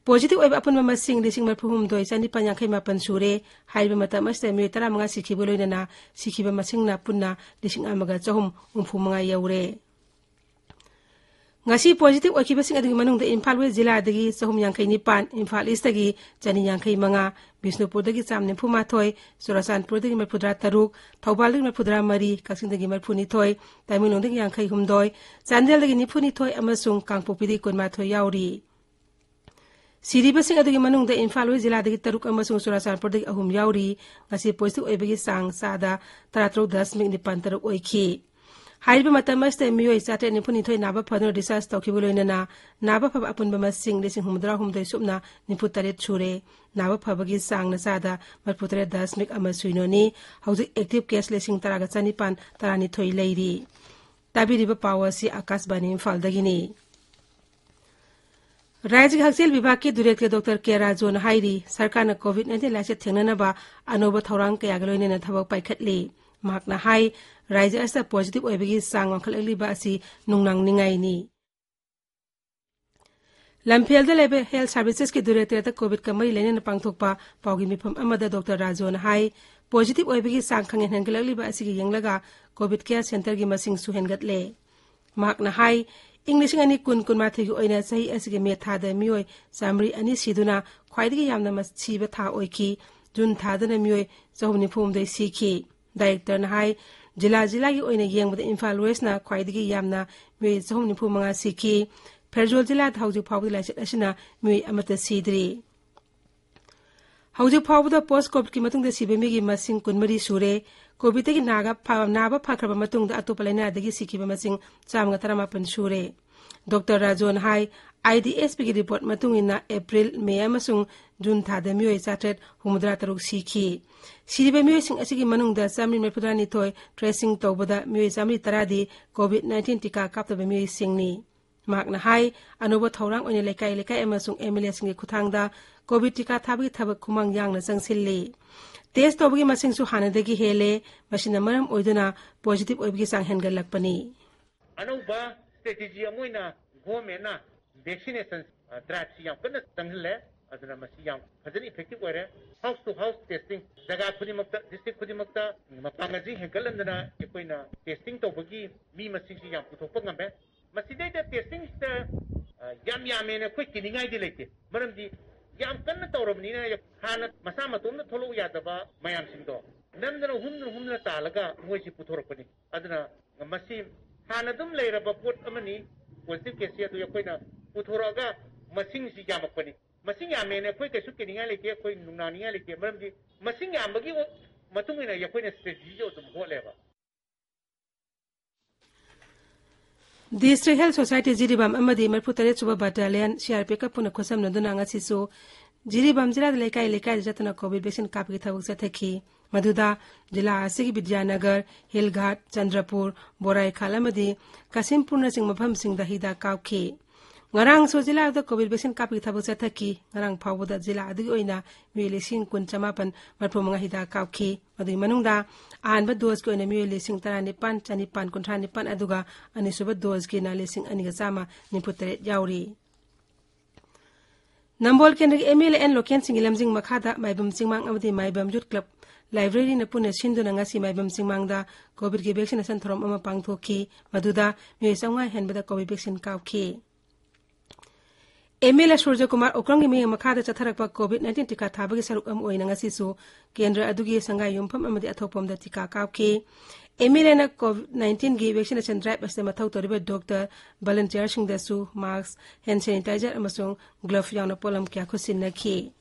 ꯄꯣꯖꯤꯇꯤꯚ ꯑꯣꯏꯕ ꯑꯄꯨꯟꯕ ꯃꯁꯤꯡ ꯂꯤꯁꯤꯡ ꯃꯔꯤꯐꯨ ꯍꯨꯝꯗꯣꯏ ꯆꯅꯤꯄꯥꯟ ꯌꯥꯡꯈꯩ ꯃꯥꯄꯟ ꯁꯨꯔꯦ꯫ ꯍꯥꯏꯔꯤꯕ ꯃꯇꯝ ꯑꯁꯤꯗ ꯃꯤꯑꯣꯏ ꯇꯔꯥꯃꯉꯥ ꯁꯤꯈꯤꯕ ꯂꯣꯏꯅꯅ ꯁꯤꯈꯤꯕ ꯃꯁꯤꯡꯅ ꯄꯨꯟꯅ ꯂꯤꯁꯤꯡ ꯑꯃꯒ ꯆꯍꯨꯝ ꯍꯨꯝꯐꯨ ꯃꯉꯥ ꯌꯧꯔꯦ꯫ ꯉꯁꯤ ꯄꯣꯖꯤꯇꯤꯚ ꯑꯣꯏꯈꯤꯕꯁꯤꯡ ꯑꯗꯨꯒꯤ ꯃꯅꯨꯡꯗ ꯏꯝꯐꯥꯜ ꯋꯦꯁ ꯖꯤꯂꯥꯗꯒꯤ ꯆꯍꯨꯝ ꯌꯥꯡꯈꯩ ꯅꯤꯄꯥꯟ, ꯏꯝꯐꯥꯜ ꯏꯁꯇꯒꯤ ꯆꯅꯤ ꯌꯥꯡꯈꯩ ꯃꯉꯥ, ꯕꯤꯁꯅꯨꯄꯨꯔꯗꯒꯤ ꯆꯥꯝ ꯅꯤꯐꯨ ꯃꯥꯊꯣꯏ, ꯆꯨꯔꯥꯆꯥꯟꯄꯨꯔꯗꯒꯤ ꯃꯔꯤꯐꯨꯇꯔꯥ ꯇꯔꯨꯛ, ꯊꯧꯕꯥꯜꯗꯒꯤ ꯃꯔꯤꯐꯨꯇꯔꯥ ꯃꯔꯤ, ꯀꯛꯆꯤꯡꯗꯒꯤ ꯃꯔꯤꯐꯨ ꯅꯤꯊꯣꯏ, ꯇꯃꯦꯡꯂꯣꯡꯗꯒꯤ ꯌꯥꯡꯈꯩ ꯍꯨꯝꯗꯣꯏ, ꯆꯥꯟꯗꯦꯜꯗꯒꯤ ꯅꯤꯐꯨ ꯅꯤꯊꯣꯏ ꯑꯃꯁꯨꯡ ꯀꯥꯡꯄꯣꯛꯄꯤꯗꯒꯤ ꯀꯨꯟ ꯃꯥꯊꯣꯏ ꯌꯥꯎꯔꯤ꯫ ꯁꯤꯔꯤꯕꯁꯤꯡ ꯑꯗꯨꯒꯤ ꯃꯅꯨꯡꯗ ꯏꯝꯐꯥꯜ ꯋꯦꯁ ꯖꯤꯂꯥꯗꯒꯤ ꯇꯔꯨꯛ ꯑꯃꯁꯨꯡ ꯆꯨꯔꯥꯆꯥꯟꯄꯨꯔꯗꯒꯤ ꯑꯍꯨꯝ ꯌꯥꯎꯔꯤ꯫ ꯉꯁꯤ ꯄꯣꯖꯤꯇꯤꯚ ꯑꯣꯏꯕꯒꯤ ꯆꯥꯡ ꯆꯥꯗ ꯇꯔꯥꯇꯔꯨꯛ ꯗꯁꯃꯤꯛ ꯅꯤꯄꯥꯟ ꯇꯔꯨꯛ ꯑꯣꯏꯈꯤ꯫ ꯍꯥꯏꯔꯤꯕ ꯃꯇꯝ ꯑꯁꯤꯗ ꯃꯤꯑꯣꯏ ꯆꯥꯇ꯭ꯔꯦꯠ ꯅꯤꯐꯨ ꯅꯤꯊꯣꯏ ꯅꯥꯕ ꯐꯗꯨꯅ discharge ꯇꯧꯈꯤꯕ ꯂꯣꯏꯅꯅ ꯅꯥꯕ ꯐꯕ ꯑꯄꯨꯟꯕ ꯃꯁꯤꯡ ꯂꯤꯁꯤꯡ ꯍꯨꯝꯐꯨꯇꯔꯥ ꯍꯨꯝꯗꯣꯏ ꯁꯨꯞꯅ ꯅꯤꯐꯨ ꯇꯔꯦꯠ ꯁꯨꯔꯦ꯫ ꯅꯥꯕ ꯐꯕꯒꯤ ꯆꯥꯡꯅ ꯆꯥꯗ ꯃꯔꯤꯐꯨ ꯇꯔꯦꯠ ꯗꯁꯃꯤꯛ ꯑꯃ ꯁꯨꯏꯅꯣꯅꯤ꯫ ꯍꯧꯖꯤꯛ active case ꯂꯤꯁꯤꯡ ꯇꯔꯥꯒ ꯆꯅꯤꯄꯥꯟ ꯇꯔꯥꯅꯤꯊꯣꯏ ꯂꯩꯔꯤ꯫ ꯇꯥꯕꯤꯔꯤꯕ ꯄꯥꯎ ꯑꯁꯤ ꯑꯥꯀꯥꯁꯕꯥꯅꯤ ꯏꯝꯐꯥꯜꯗꯒꯤꯅꯤ꯫ ꯔꯥꯖ꯭ꯌꯒꯤ ꯍꯛꯁꯦꯜ ꯕꯤꯚꯥꯒꯀꯤ ꯗꯤꯔꯦꯛꯇꯔ ꯗꯣꯛꯇꯔ ꯀꯦ ꯔꯥꯖꯨꯅ ꯍꯥꯏꯔꯤ, ꯁꯔꯀꯥꯔꯅ ꯀꯣꯚꯤꯗ ꯅꯥꯏꯟꯇꯤꯟ ꯂꯥꯏꯆꯠ ꯊꯦꯡꯅꯅꯕ ꯑꯅꯧꯕ ꯊꯧꯔꯥꯡ ꯀꯌꯥꯒ ꯂꯣꯏꯅꯅ ꯊꯕꯛ ꯄꯥꯏꯈꯠꯂꯤ꯫ ꯃꯍꯥꯛꯅ ꯍꯥꯏ, ꯔꯥꯖ꯭ꯌ ꯑꯁꯤꯗ ꯄꯣꯖꯤꯇꯤꯚ ꯑꯣꯏꯕꯒꯤ ꯆꯥꯡ ꯋꯥꯡꯈꯠꯂꯛꯂꯤꯕ ꯑꯁꯤ ꯅꯨꯡꯅꯥꯡꯅꯤꯡꯉꯥꯏꯅꯤ꯫ ꯂꯝꯐꯦꯜꯗ ꯂꯩꯕ ꯍꯦꯜꯊ ꯁꯥꯔꯚꯤꯁꯦꯁꯀꯤ ꯗꯤꯔꯦꯛꯇꯣꯔꯦꯠꯇ ꯀꯣꯚꯤꯗꯀ ꯃꯔꯤ ꯂꯩꯅꯅ ꯄꯥꯡꯊꯣꯛꯄ ꯄꯥꯎꯒꯤ ꯃꯤꯐꯝ ꯑꯃꯗ ꯗꯣꯛꯇꯔ ꯔꯥꯖꯨꯅ ꯍꯥꯏ, ꯄꯣꯖꯤꯇꯤꯚ ꯑꯣꯏꯕꯒꯤ ꯆꯥꯡ ꯈꯪꯍꯦꯟ ꯍꯦꯟꯒꯠꯂꯛꯂꯤꯕ ꯑꯁꯤꯒꯤ ꯌꯦꯡꯂꯒ ꯀꯣꯚꯤꯗ ꯀꯦꯌꯔ ꯁꯦꯟꯇꯔꯒꯤ ꯃꯁꯤꯡꯁꯨ ꯍꯦꯟꯒꯠꯂꯦ꯫ ꯃꯍꯥꯛꯅ ꯍꯥꯏ, ꯏꯪ ꯂꯤꯁꯤꯡ ꯑꯅꯤ ꯀꯨꯟ ꯀꯨꯟꯃꯥꯊꯣꯏꯒꯤ ꯑꯣꯏꯅ ꯆꯍꯤ ꯑꯁꯤꯒꯤ ꯃꯦ ꯊꯥꯗ ꯃꯤꯑꯣꯏ ꯆꯥꯃꯔꯤ ꯑꯅꯤ ꯁꯤꯗꯨꯅ ꯈ꯭ꯋꯥꯏꯗꯒꯤ ꯌꯥꯝꯅ ꯃ-, ꯁꯤꯕ ꯊꯥ ꯑꯣꯏꯈꯤ꯫ ꯖꯨꯟ ꯊꯥꯗꯅ ꯃꯤꯑꯣꯏ ꯆꯍꯨꯝ ꯅꯤꯐꯨ ꯍꯨꯝꯗꯣꯏ ꯁꯤꯈꯤ꯫ ꯗꯥꯏꯔꯦꯛꯇꯔꯅ ꯍꯥꯏ, ꯖꯤꯂꯥ ꯖꯤꯂꯥꯒꯤ ꯑꯣꯏꯅ ꯌꯦꯡꯕꯗ ꯏꯝꯐꯥꯜ ꯋꯦꯁꯅ ꯈ꯭ꯋꯥꯏꯗꯒꯤ ꯌꯥꯝꯅ ꯃꯤꯑꯣꯏ ꯆꯍꯨꯝ ꯅꯤꯐꯨ ꯃꯉꯥ ꯁꯤꯈꯤ꯫ ꯐꯦꯔꯖꯣꯜ ꯖꯤꯂꯥꯗ ꯍꯧꯖꯤꯛ ꯐꯥꯎꯕꯗ ꯂꯥꯏꯆꯠ ꯑꯁꯤꯅ ꯃꯤꯑꯣꯏ ꯑꯃꯠꯇ ꯁꯤꯗ꯭ꯔꯤ꯫ ꯍꯧꯖꯤꯛ ꯐꯥꯎꯕꯗ ꯄꯣꯁ ꯀꯣꯚꯤꯗꯀꯤ ꯃꯇꯨꯡꯗ ꯁꯤꯕ ꯃꯤꯒꯤ ꯃꯁꯤꯡ ꯀꯨꯟꯃꯔꯤ ꯁꯨꯔꯦ꯫ ꯀꯣꯚꯤꯗꯇꯒꯤ ꯅꯥꯒ ꯐ-, ꯅꯥꯕ ꯐꯈ꯭ꯔꯕ ꯃꯇꯨꯡꯗ ꯑꯇꯣꯞꯄ ꯂꯥꯏꯅꯥꯗꯒꯤ ꯁꯤꯈꯤꯕ ꯃꯁꯤꯡ ꯆꯥꯝꯃꯒ ꯇꯔꯥꯃꯥꯄꯟ ꯁꯨꯔꯦ꯫ Doctor ꯔꯥꯖꯣꯅ high, I D S ꯄꯤꯒꯤ ꯔꯤꯄꯣꯔꯠ ꯃꯇꯨꯡ ꯏꯟꯅ ꯑꯦꯄ꯭ꯔꯤꯜ, ꯃꯦ ꯑꯃꯁꯨꯡ ꯖꯨꯟ ꯊꯥꯗ ꯃꯤꯑꯣꯏ ꯆꯥꯇ꯭ꯔꯦꯠ ꯍꯨꯝꯐꯨꯇꯔꯥ ꯇꯔꯨꯛ ꯁꯤꯈꯤ꯫ ꯁꯤꯔꯤꯕ ꯃꯤꯑꯣꯏꯁꯤꯡ ꯑꯁꯤꯒꯤ ꯃꯅꯨꯡꯗ ꯆꯥꯃꯔꯤ ꯃꯔꯤꯐꯨꯇꯔꯥ ꯅꯤꯊꯣꯏ ꯇ꯭ꯔꯦꯁꯤꯡ ꯇꯧꯕꯗ ꯃꯤꯑꯣꯏ ꯆꯥꯃꯔꯤ ꯇꯔꯥꯗꯤ ꯀꯣꯚꯤꯗ ꯅꯥꯏꯟꯇꯤꯟ ꯇꯤꯀꯥ ꯀꯥꯞꯇꯕ ꯃꯤꯑꯣꯏꯁꯤꯡꯅꯤ꯫ ꯃꯍꯥꯛꯅ ꯍꯥꯏ, ꯑꯅꯧꯕ ꯊꯧꯔꯥꯡ ꯑꯣꯏꯅ ꯂꯩꯀꯥꯏ ꯂꯩꯀꯥꯏ ꯑꯃꯁꯨꯡ ꯑꯦꯝ ꯑꯦꯜ ꯑꯦꯁꯤꯡꯒꯤ ꯈꯨꯠꯊꯥꯡꯗ ꯀꯣꯚꯤꯗ ꯇꯤꯀꯥ ꯊꯥꯕꯒꯤ ꯊꯕꯛ ꯈꯨꯃꯥꯡ ꯌꯥꯡꯅ ꯆꯪꯁꯤꯜꯂꯤ꯫ ꯇꯦꯁ ꯇꯧꯕꯒꯤ ꯃꯁꯤꯡꯁꯨ ꯍꯥꯟꯅꯗꯒꯤ ꯍꯦꯜꯂꯦ꯫ ꯃꯁꯤꯅ ꯃꯔꯝ ꯑꯣꯏꯗꯨꯅ ꯄꯣꯖꯤꯇꯤꯚ ꯑꯣꯏꯕꯒꯤ ꯆꯥꯡ ꯍꯦꯟꯒꯠꯂꯛꯄꯅꯤ꯫ ꯑꯅꯧꯕ ꯁ꯭ꯇ꯭ꯔꯦꯇꯦꯖꯤ ꯑꯃ ꯑꯣꯏꯅ ꯒꯣꯔꯃꯦꯟꯅ ꯚꯦꯛꯁꯤꯅꯦꯁꯟ ꯗ꯭ꯔꯥꯏꯚꯁꯤ ꯌꯥꯝ ꯀꯟꯅ ꯆꯪꯍꯜꯂꯦ꯫ ꯑꯗꯨꯅ ꯃꯁꯤ ꯌꯥꯝ ꯐꯖꯅ effective ꯑꯣꯏꯔꯦ꯫ House to house testing, ꯖꯒꯥ ꯈꯨꯗꯤꯡꯃꯛꯇ, district ꯈꯨꯗꯤꯡꯃꯛꯇ ꯃꯄꯥꯡꯒꯜꯁꯤ ꯍꯦꯟꯒꯠꯍꯟꯗꯅ ꯑꯩꯈꯣꯏꯅ testing ꯇꯧꯕꯒꯤ ꯃꯤ ꯃꯁꯤꯡꯁꯤ ꯌꯥꯝ ꯄꯨꯊꯣꯛꯄ ꯉꯝꯃꯦ꯫ ꯃꯁꯤꯗꯩꯗ testingꯁꯤꯗ, ꯑ, ꯌꯥꯝ ꯌꯥꯝꯃꯦꯅ ꯑꯩꯈꯣꯏ ꯀꯤꯅꯤꯡꯉꯥꯏꯗꯤ ꯂꯩꯇꯦ꯫ ꯃꯔꯝꯗꯤ ꯌꯥꯝ ꯀꯟꯅ ꯇꯧꯔꯕꯅꯤꯅ ꯍꯥꯟꯅ ꯃꯁꯥ ꯃꯇꯣꯝꯇ ꯊꯣꯛꯂꯛꯎ ꯌꯥꯗꯕ ꯃꯌꯥꯝꯁꯤꯡꯗꯣ ꯅꯝꯗꯅ ꯍꯨꯝꯗꯅ ꯍꯨꯝꯗꯅ ꯇꯥꯜꯂꯒ ꯃꯣꯏꯁꯤ ꯄꯨꯊꯣꯔꯛꯄꯅꯤ꯫ ꯑꯗꯨꯅ ꯃꯁꯤ ꯍꯥꯟꯅ ꯑꯗꯨꯝ ꯂꯩꯔꯕ ꯄꯣꯠ ꯑꯃꯅꯤ꯫ Positive caseꯁꯤ ꯑꯗꯨ ꯑꯩꯈꯣꯏꯅ ꯄꯨꯊꯣꯔꯛꯑꯒ ꯃꯁꯤꯡꯁꯤ ꯌꯥꯝꯃꯛꯄꯅꯤ꯫ ꯃꯁꯤꯡ ꯌꯥꯝꯃꯦꯅ ꯑꯩꯈꯣꯏ ꯀꯩꯁꯨ ꯀꯤꯅꯤꯡꯉꯥꯏ ꯂꯩꯇꯦ, ꯑꯩꯈꯣꯏ ꯅꯨꯡꯅꯥꯅꯤꯡꯉꯥꯏ ꯂꯩꯇꯦ꯫ ꯃꯔꯝꯗꯤ ꯃꯁꯤꯡ ꯌꯥꯝꯕꯒꯤ ꯃꯇꯨꯡ ꯏꯟꯅ ꯑꯩꯈꯣꯏꯅ strategyꯁꯨ ꯑꯗꯨꯝ ꯍꯣꯠꯂꯦꯕ꯫ District Health Society ꯖꯤꯔꯤꯕꯥꯝ ꯑꯃꯗꯤ ꯃꯔꯤꯐꯨ ꯇꯔꯦꯠ ꯁꯨꯕ Battalion CRPFꯀ ꯄꯨꯟꯅ ꯈꯨꯠꯁꯝꯅꯗꯨꯅ ꯉꯁꯤꯁꯨ ꯖꯤꯔꯤꯕꯥꯝ ꯖꯤꯂꯥꯗ ꯂꯩꯀꯥꯏ ꯂꯩꯀꯥꯏꯗ ꯆꯠꯇꯨꯅ COVID vaccine ꯀꯥꯞꯄꯒꯤ ꯊꯕꯛ ꯆꯠꯊꯈꯤ꯫ ꯃꯗꯨꯗ ꯖꯤꯂꯥ ꯑꯁꯤꯒꯤ ꯕꯤꯗ꯭ꯌꯥꯅꯒꯔ, ꯍꯤꯜꯒꯥꯠ, ꯆꯟꯗ꯭ꯔꯄꯨꯔ, ꯕꯣꯔꯥꯏꯈꯥꯜ ꯑꯃꯗꯤ ꯀꯥꯁꯤꯝꯄꯨꯔꯅꯆꯤꯡꯕ ꯃꯐꯝꯁꯤꯡꯗ ꯍꯤꯗꯥꯛ ꯀꯥꯞꯈꯤ꯫ ꯉꯔꯥꯡꯁꯨ ꯖꯤꯂꯥꯗ COVID vaccine ꯀꯥꯞꯄꯒꯤ ꯊꯕꯛ ꯆꯠꯊꯈꯤ꯫ ꯉꯔꯥꯡ ꯐꯥꯎꯕꯗ ꯖꯤꯂꯥ ꯑꯗꯨꯒꯤ ꯑꯣꯏꯅ ꯃꯤꯑꯣꯏ ꯂꯤꯁꯤꯡ ꯀꯨꯟ ꯆꯃꯥꯄꯟ ꯃꯔꯤꯐꯨ ꯃꯉꯥ ꯍꯤꯗꯥꯛ ꯀꯥꯞꯈꯤ꯫ ꯃꯗꯨꯒꯤ ꯃꯅꯨꯡꯗ ꯑꯍꯥꯟꯕ doseꯀꯤ ꯑꯣꯏꯅ ꯃꯤꯑꯣꯏ ꯂꯤꯁꯤꯡ ꯇꯔꯥꯅꯤꯄꯥꯟ ꯆꯅꯤꯄꯥꯟ ꯀꯨꯟꯊ꯭ꯔꯥ ꯅꯤꯄꯥꯟ, ꯑꯗꯨꯒ ꯑꯅꯤꯁꯨꯕ doseꯀꯤꯅ ꯂꯤꯁꯤꯡ ꯑꯅꯤꯒ ꯆꯥꯝꯃ ꯅꯤꯐꯨ ꯇꯔꯦꯠ ꯌꯥꯎꯔꯤ꯫ ꯅꯝꯕꯣꯜ ꯀꯦꯟꯗ꯭ꯔꯒꯤ MLA ꯑꯦꯟ ꯂꯣꯀꯦꯟ ꯁꯤꯡꯒꯤ ꯂꯝꯖꯤꯡ ꯃꯈꯥꯗ ꯃꯥꯏꯕꯝ ꯆꯤꯡꯃꯥꯡ ꯑꯃꯗꯤ ꯃꯥꯏꯕꯝ Youth Club Libraryꯅ ꯄꯨꯟꯅ ꯁꯤꯟꯗꯨꯅ ꯉꯁꯤ ꯃꯥꯏꯕꯝ ꯆꯤꯡꯃꯥꯡꯗ COVIDꯀꯤ vaccination ꯊꯧꯔꯝ ꯑꯃ ꯄꯥꯡꯊꯣꯛꯈꯤ꯫ ꯃꯗꯨꯗ ꯃꯤꯑꯣꯏ ꯆꯥꯝꯃꯉꯥ ꯍꯦꯟꯕꯗ COVID vaccine ꯀꯥꯞꯈꯤ꯫ MLA ꯁꯨꯔꯖꯀꯨꯃꯥꯔ ꯎꯀ꯭ꯔꯝꯒꯤ ꯃꯤꯠꯌꯦꯡ ꯃꯈꯥꯗ ꯆꯠꯊꯔꯛꯄ COVID nineteen ꯇꯤꯀꯥ ꯊꯥꯕꯒꯤ ꯁꯔꯨꯛ ꯑꯃ ꯑꯣꯏꯅ ꯉꯁꯤꯁꯨ ꯀꯦꯟꯗ꯭ꯔ ꯑꯗꯨꯒꯤ ꯁꯪꯒꯥꯏ ꯌꯨꯝꯐꯝ ꯑꯃꯗꯤ ꯑꯊꯣꯛꯄꯝꯗ ꯇꯤꯀꯥ ꯀꯥꯞꯈꯤ꯫ MLAꯅ COVID nineteenꯒꯤ vaccination drive ꯑꯁꯤꯗ ꯃꯊꯧ ꯇꯧꯔꯤꯕ doctor, volunteerꯁꯤꯡꯗꯁꯨ mask, hand sanitizer ꯑꯃꯁꯨꯡ glove ꯌꯥꯎꯅ ꯄꯣꯠꯂꯝ ꯀꯌꯥ ꯈꯨꯠꯁꯤꯟꯅꯈꯤ꯫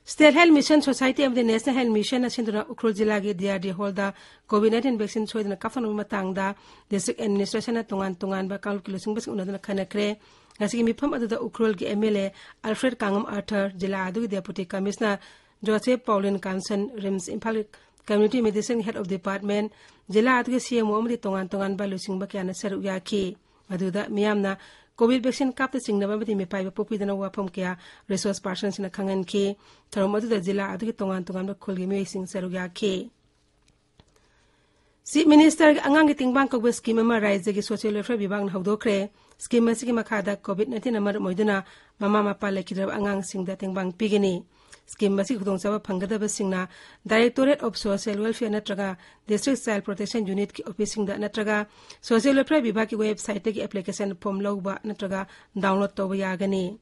State Health Mission Society ꯑꯃꯗꯤ National Health Missionꯅ ꯁꯤꯟꯗꯨꯅ ꯎꯈ꯭ꯔꯨꯜ ꯖꯤꯂꯥꯒꯤ DRD hallꯗ COVID nineteen vaccine ꯁꯣꯏꯗꯅ ꯀꯥꯞꯊꯣꯛꯅꯕꯒꯤ ꯃꯇꯥꯡꯗ district administrationꯅ ꯇꯣꯉꯥꯟ ꯇꯣꯉꯥꯟꯕ ꯀꯥꯡꯂꯨꯞꯀꯤ ꯂꯨꯆꯤꯡꯕꯁꯤꯡ ꯎꯅꯗꯨꯅ ꯈꯟꯅꯈ꯭ꯔꯦ꯫ ꯉꯁꯤꯒꯤ ꯃꯤꯐꯝ ꯑꯗꯨꯗ ꯎꯈ꯭ꯔꯨꯜꯒꯤ MLA Alfred ꯀꯥꯡꯉꯝ ꯑꯥꯔꯊꯔ, ꯖꯤꯂꯥ ꯑꯗꯨꯒꯤ Deputy Commissioner Joseph Paulin Kansan, RIMS ꯏꯝꯐꯥꯜꯒꯤ Community Medicine Head of Department, ꯖꯤꯂꯥ ꯑꯗꯨꯒꯤ CMO ꯑꯃꯗꯤ ꯇꯣꯉꯥꯟ ꯇꯣꯉꯥꯟꯕ ꯂꯨꯆꯤꯡꯕ ꯀꯌꯥꯅ ꯁꯔꯨꯛ ꯌꯥꯈꯤ꯫ ꯃꯗꯨꯗ ꯃꯤꯌꯥꯝꯅ COVID vaccine ꯀꯥꯞꯇ ꯆꯤꯡꯅꯕ ꯑꯃꯗꯤ ꯃꯤꯄꯥꯏꯕ ꯄꯣꯛꯄꯤꯗꯅꯕ ꯋꯥꯐꯝ ꯀꯌꯥ resource personꯁꯤꯡꯅ ꯈꯪꯍꯟꯈꯤ꯫ ꯊꯧꯔꯝ ꯑꯗꯨꯗ ꯖꯤꯂꯥ ꯑꯗꯨꯒꯤ ꯇꯣꯉꯥꯟ ꯇꯣꯉꯥꯟꯕ ꯈꯨꯜꯒꯤ ꯃꯤꯑꯣꯏꯁꯤꯡ ꯁꯔꯨꯛ ꯌꯥꯈꯤ꯫ ꯆꯤꯐ ꯃꯤꯅꯤꯁꯇꯔꯒꯤ ꯑꯉꯥꯡꯒꯤ ꯇꯦꯡꯕꯥꯡ ꯀꯧꯕ ꯁ꯭ꯀꯤꯝ ꯑꯃ ꯔꯥꯖ꯭ꯌꯒꯤ ꯁꯣꯁꯤꯌꯦꯜ ꯋꯦꯜꯐꯤꯌꯔ ꯕꯤꯚꯥꯒꯅ ꯍꯧꯗꯣꯛꯈ꯭ꯔꯦ꯫ ꯁ꯭ꯀꯤꯝ ꯑꯁꯤꯒꯤ ꯃꯈꯥꯗ ꯀꯣꯚꯤꯗ ꯅꯥꯏꯟꯇꯤꯟꯅ ꯃꯔꯝ ꯑꯣꯏꯗꯨꯅ ꯃꯃꯥ ꯃꯄꯥ ꯂꯩꯈꯤꯗ꯭ꯔꯕ ꯑꯉꯥꯡꯁꯤꯡꯗ ꯇꯦꯡꯕꯥꯡ ꯄꯤꯒꯅꯤ꯫ ꯁ꯭ꯀꯤꯝ ꯑꯁꯤꯒꯤ ꯈꯨꯗꯣꯡꯆꯥꯕ ꯐꯪꯒꯗꯕꯁꯤꯡꯅ Directorate of Social Welfare ꯅꯠꯇ꯭ꯔꯒ District Child Protection Unitꯀꯤ ꯑꯣꯐꯤꯁꯁꯤꯡꯗ ꯅꯠꯇ꯭ꯔꯒ ꯁꯣꯁꯤꯌꯦꯜ ꯋꯦꯜꯐꯤꯌꯔ ꯕꯤꯚꯥꯒꯀꯤ ꯋꯦꯕꯁꯥꯏꯠꯇꯒꯤ ꯑꯦꯄ꯭ꯂꯤꯀꯦꯁꯟ ꯐꯣꯔꯝ ꯂꯧꯕ ꯅꯠꯇ꯭ꯔꯒ ꯗꯥꯎꯟꯂꯣꯗ ꯇꯧꯕ ꯌꯥꯒꯅꯤ꯫